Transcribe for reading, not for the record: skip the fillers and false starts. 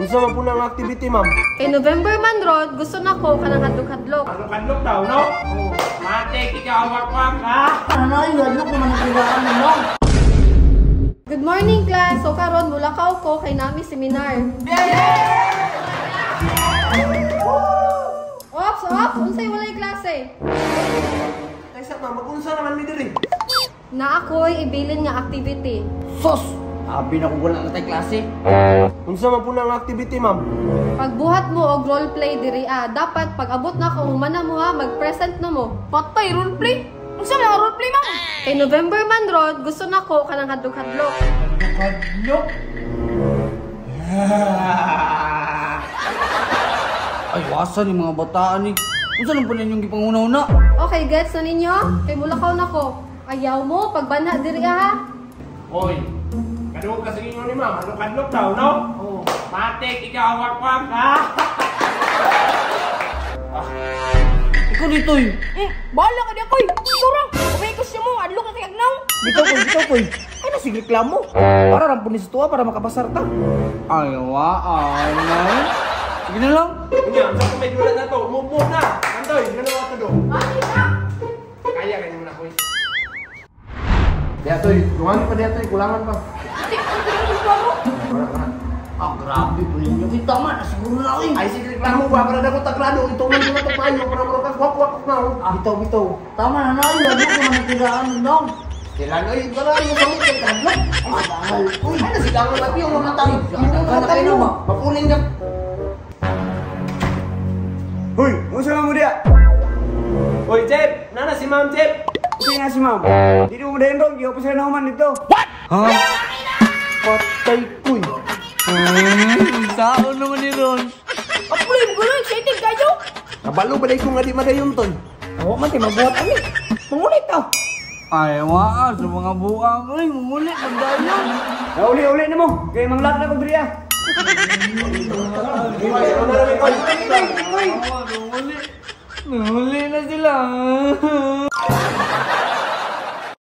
Unsa man po ang activity, ma'am? Kay November man ron, gusto na ko kanang hadlok-hadlok. Hadlok daw, no? Matik, ikaw wakwak, ha? Ano ay hadlok naman ang kailangan mo. Good morning, class! So karon mulakaw ko kay nami seminar. Ops, ops, unsay walay klase? Taysa, ma'am, mag-unsa naman mi diri? Na ako'y ibilin nga activity. Sos! Abi na kung wala na tayo klase. Unsa man po ang activity, ma'am? Pagbuhat mo og role play diri ah, dapat pag abot na ko humana mo ha, mag-present na mo. Patay, roleplay? Unsa man ang roleplay, ma'am? Kay November man ron, gusto na ko kanang hadlok-hadlok. Hadlok? Ay, wasan yung mga bataan ni. Unsa lang po ninyong gipanguna-una? Okay, gets na ninyo? Kay mulakaw na ko. Ayaw mo, pagbanha diri ah, ha. Hoy, kadungog ka sa inyo ni ma'am. Hadlok-hadlok daw, no? Oo. Matik, ikaw wakwak, ha? Ikaw dito eh. Bahala ka di ako'y. Surang, umay ko siya mo, adlok ka kay agnaw. Bitaw koy, bitaw koy. Ay na sige reklamo. Para lang po ni sa tuwa para makapasar ta. Ay, waan na. Sige na lang. Unya, unsa ko medyo wala na to? Move, move na. Antoy, ganawa to do. Kaya kayo na koy. Diya toy, dungan pa diya toy, kulangan pa. Ah, grabe po ninyo. Kita tama na siguro na ako eh. Ay sige reklamo ba para dako tagrado ito mo na to payo para mo kag wak wak na. Bitaw, bitaw. Tama na na. Hadlok naman ang kailangan mo. Kailan ay tara yung kami kay kadlok. Ay, dangal. Uy, Ay na si dangal labi yung mga tao. Yung mga tao ba? Mapunin ka. Hoy, unsa man mo diya? Hoy, Jeff, nana si Ma'am Jeff. Hindi nga si ma'am. Dili mo dayon ron, gihaw pa sila na human dito. Ha? Patay koy. Saan naman ni Ron? Apoy, gulo, excited kayo. Kabalo ba ko nga di madayon toy? Awa man tay mabuhat ani. Mangulit ta. Ay, waan sa mga buang. Ay, mumuli, magdayon. Uli-uli na mo. Kay manglat na ko diri ah. Hoy, ano na rin koy? Mumuli. Mumuli na sila.